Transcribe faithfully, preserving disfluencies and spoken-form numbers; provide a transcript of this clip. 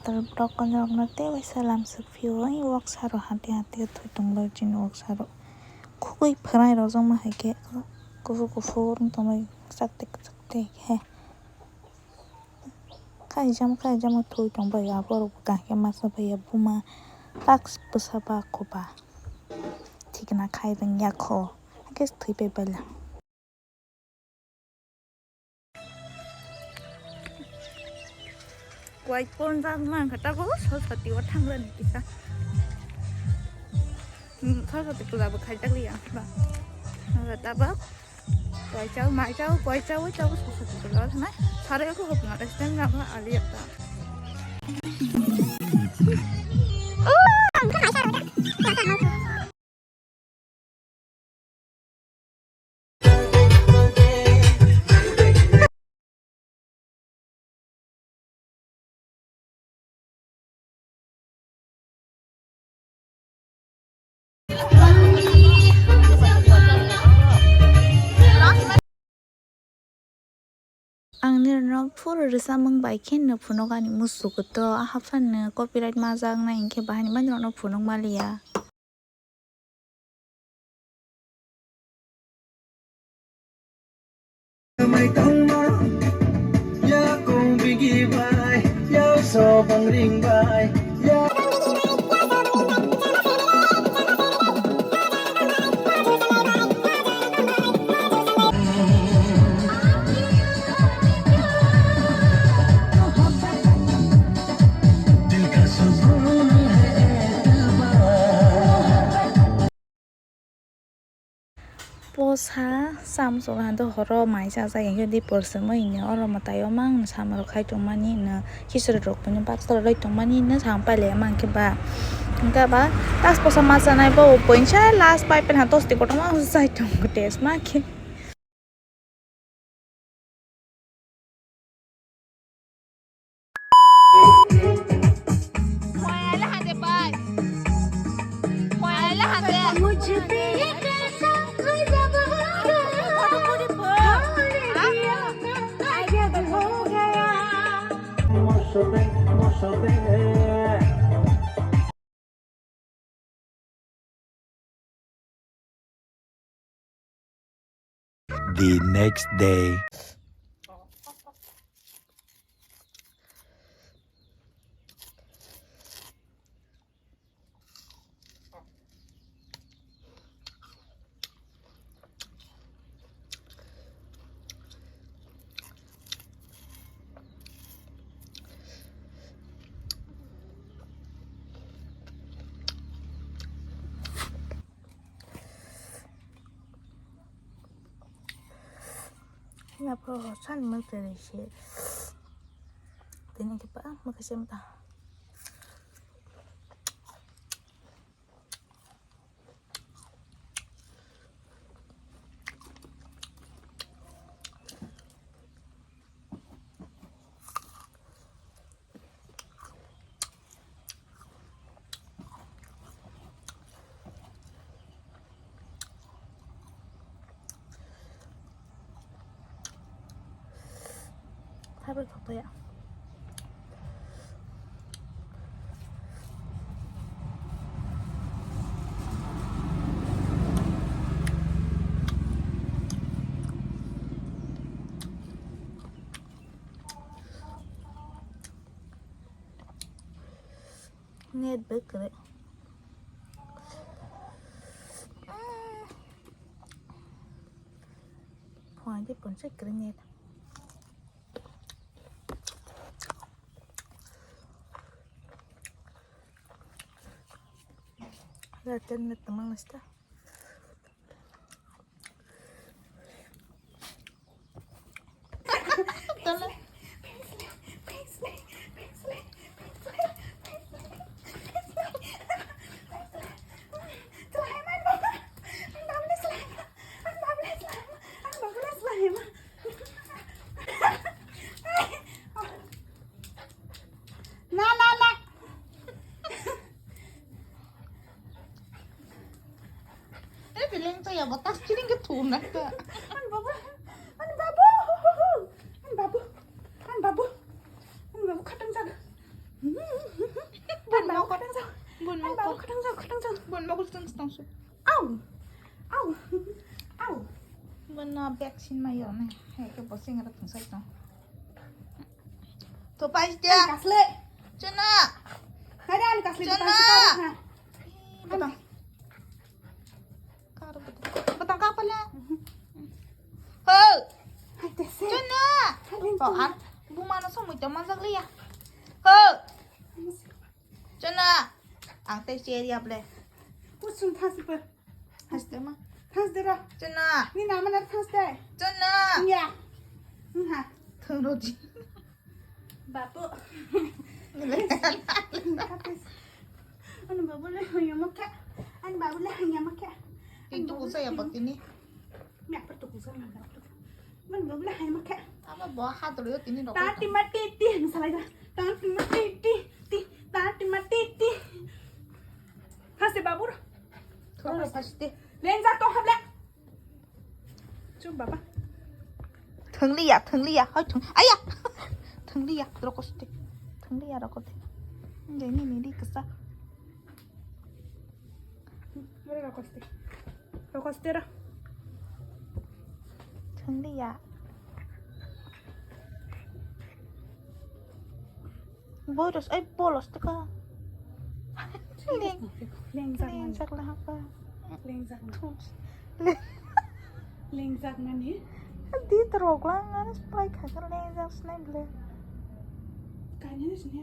Tor borok konjorokno tei waisa lamsok phio, wng wok saro hati hati thwi tongbai chini wok saro. Khugui phwrai rojak ma hai khe kuphur kuphur wng tongbai kwchak tei kwchak tei khe. Khaijam khaijam thwi tongbai abo rok kaham masa bai buma task bwsa ba koba thikna khai rwngya kho, hakhe thwi bai baila. Kuai ponjak man kha tabuk Saraswati o thangrani kisa. Hmm, Saraswati puja bo khaijak liya ba. Tabuk kuai chao, mai chao, kuai chao, chao Saraswati puja o thanai. Sare ko hop na restaurant na ba ali ta. Ang nirokno phuru rwchapmung bai khe no phunuk ani musugo to, ahaphano copyright majak nai hinkhe bahai ni bai norokno phunuk maliya. Mai tongma, ya kong bigi bai, ya so bang ring bai, ya. Posa samsok hado horo mai chajak hinkhe di porsomoi hino oro mwtai o mang samrok khai tongmani hino khichwrwi rok buino baksa rwlai tongmani hino sam pailai mankhe ba hinkhe ba tas posa ma chanai bo poisa last pai pen ha tosti kotorma chai tongo test ma khe. The next day. Nabo san mukte risi. Tini kipa mukasem ta. Fiber thok ya. Net bai kwrwi. Phone di phone se kwrwi net. Airtel net tongmang nasta. Na, na, na. Eh, biling to ya, botas kiling ke thum na ka. An babu, an babu, an babu, an babu, an babu khatang jaga. Bun moko tang jao. Bun moko tang jao, tang jao. Bun moko tang jao. Au. Au. Au. Bun na vaccine ma yo ne. He ke bosing ra tang sai tang. To pais dia. Kasle. Chuna. Hai dan kasle. Chuna. Bata. Kar bata. Bata ka pala. Ho. Hai tese. Chuna. To an. Buma no somoi to manjak liya. Ho. Chuna. Ang te cheri able. Kusum thasi pa. Haste ma. Thansde ra. Chuna. Ni nama na thansde. Chuna. Ya. Nha. Thang roti. Bapu. Ani babu le hanya makha. Ani babu le hanya makha. Itu kusa ya pak ini. Ni apa tu kusa na. Ani babu le hanya makha. Apa bawa hat ro tini rokok. Tati mati ti misalnya. Tati mati ti ti. Tati mati ti. Thansde babu. Thoro haste. Lenjak tong habla. Chum baba. Thwngliya, thwngliya, hoi thwng, aya. Thwngliya, rokoste. Thwngliya, rokote. Nge ni ni di kasa. Mare rokoste. Rokoste ra. Thwngliya. Boros, ai bolos teka. Lengjak mani. Lengjak lah apa? Lengjak mani. Lengjak mani. Di teruk lah, ngana seplai kagak lengjak senai bela. Kanya ni sini